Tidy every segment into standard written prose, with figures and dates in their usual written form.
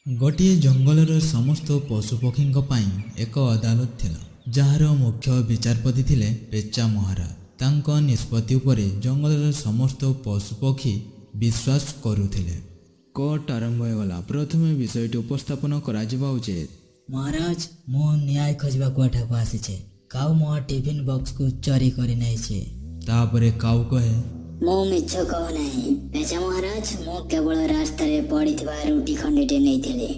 ଗୋଟିଏ ଜଙ୍ଗଲର ସମସ୍ତ ପଶୁପକ୍ଷୀଙ୍କ ପାଇଁ ଏକ ଅଦାଲତ ଥିଲା, ଯାହାର ମୁଖ୍ୟ ବିଚାରପତି ଥିଲେ ପେଚା ମହାରାଜ। ତାଙ୍କ ନିଷ୍ପତ୍ତି ଉପରେ ଜଙ୍ଗଲର ସମସ୍ତ ପଶୁପକ୍ଷୀ ବିଶ୍ୱାସ କରୁଥିଲେ। କୋର୍ଟ ଆରମ୍ଭ ହୋଇଗଲା। ପ୍ରଥମେ ବିଷୟଟି ଉପସ୍ଥାପନ କରାଯିବା ଉଚିତ। ମହାରାଜ, ମୁଁ ନ୍ୟାୟ ଖୋଜିବାକୁ ଏଠାକୁ ଆସିଛି। କାଉ ମୋ ଟିଫିନ୍ ବକ୍ସକୁ ଚୋରି କରି ନେଇଛି। ତାପରେ କାଉ କହେ, ମୁଁ ମିଛ କହୁନାହିଁ ପେଚା ମହାରାଜ, ମୁଁ କେବଳ ରାସ୍ତାରେ ପଡ଼ିଥିବା ରୁଟି ଖଣ୍ଡିଟି ନେଇଥିଲି।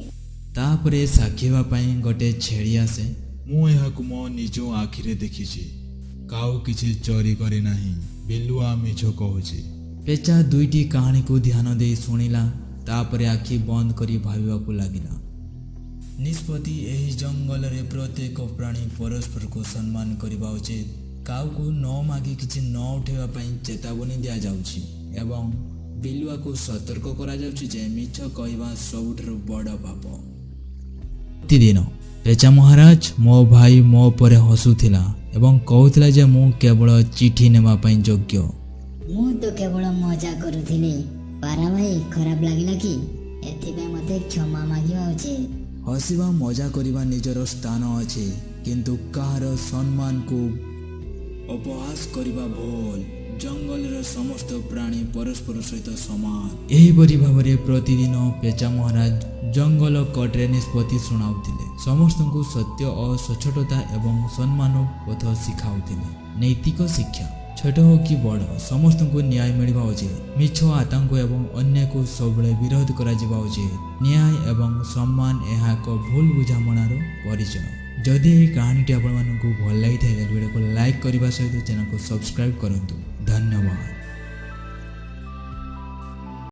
ତାପରେ ସାକ୍ଷୀ ହେବା ପାଇଁ ଗୋଟେ ଛେଳି ଆସେ। ମୁଁ ଏହାକୁ ମୋ ନିଜ ଆଖିରେ ଦେଖିଛି। କାଉ କିଛି ଚୋରି କରିନାହିଁ। ବିଲୁଆ ମିଛ କହୁଛି। ପେଚା ଦୁଇଟି କାହାଣୀକୁ ଧ୍ୟାନ ଦେଇ ଶୁଣିଲା। ତାପରେ ଆଖି ବନ୍ଦ କରି ଭାବିବାକୁ ଲାଗିଲା। ନିଷ୍ପତ୍ତି: ଏହି ଜଙ୍ଗଲରେ ପ୍ରତ୍ୟେକ ପ୍ରାଣୀ ପରସ୍ପରକୁ ସମ୍ମାନ କରିବା ଉଚିତ। କାଉକୁ ନ ମାଗି କିଛି ନ ଉଠାଇବା ପାଇଁ ଚେତାବନୀ ଦିଆଯାଉଛି ଏବଂ ବିଲୁଆକୁ ସତର୍କ କରାଯାଉଛି ଯେ ମିଛ କହିବା ସବୁଠାରୁ ବଡ଼ ପାପ। ପ୍ରତିଦିନ ପେଚା ମହାରାଜ, ମୋ ଭାଇ ମୋ ଉପରେ ହସୁଥିଲା ଏବଂ କହୁଥିଲା ଯେ ମୁଁ କେବଳ ଚିଠି ନେବା ପାଇଁ ଯୋଗ୍ୟ। ମୁଁ ତ କେବଳ ମଜା କରୁଥିଲି ପାରା ଭାଇ, ଖରାପ ଲାଗିଲା କି? ଏଥିପାଇଁ ମୋତେ କ୍ଷମା ମାଗିବା ଉଚିତ। ହସିବା, ମଜା କରିବା ନିଜର ସ୍ଥାନ ଅଛି, କିନ୍ତୁ କାହାର ସମ୍ମାନକୁ ଅପହାସ କରିବା ଭୁଲ। ଜଙ୍ଗଲର ସମସ୍ତ ପ୍ରାଣୀ ପରସ୍ପର ସହିତ ସମାନ। ଏହିପରି ଭାବରେ ପ୍ରତିଦିନ ପେଚା ମହାରାଜ ଜଙ୍ଗଲ କୋର୍ଟରେ ନିଷ୍ପତ୍ତି ଶୁଣାଉଥିଲେ। ସମସ୍ତଙ୍କୁ ସତ୍ୟ ଓ ସଚ୍ଚୋଟତା ଏବଂ ସମ୍ମାନ ପଥ ଶିଖାଉଥିଲେ। ନୈତିକ ଶିକ୍ଷା: ଛୋଟ ହଉ କି ବଡ଼, ସମସ୍ତଙ୍କୁ ନ୍ୟାୟ ମିଳିବା ଉଚିତ। ମିଛ, ଆତଙ୍କ ଏବଂ ଅନ୍ୟାୟକୁ ସବୁବେଳେ ବିରୋଧ କରାଯିବା ଉଚିତ। ନ୍ୟାୟ ଏବଂ ସମ୍ମାନ ଏହା ଏକ ଭୁଲ ବୁଝାମଣାର ପରିଚୟ। ଯଦି ଏହି କାହାଣୀଟି ଆପଣମାନଙ୍କୁ ଭଲ ଲାଗିଥାଏ, ତାହେଲେ ଭିଡ଼ିଓକୁ ଲାଇକ୍ କରିବା ସହିତ ଚ୍ୟାନେଲକୁ ସବସ୍କ୍ରାଇବ୍ କରନ୍ତୁ। ଧନ୍ୟବାଦ।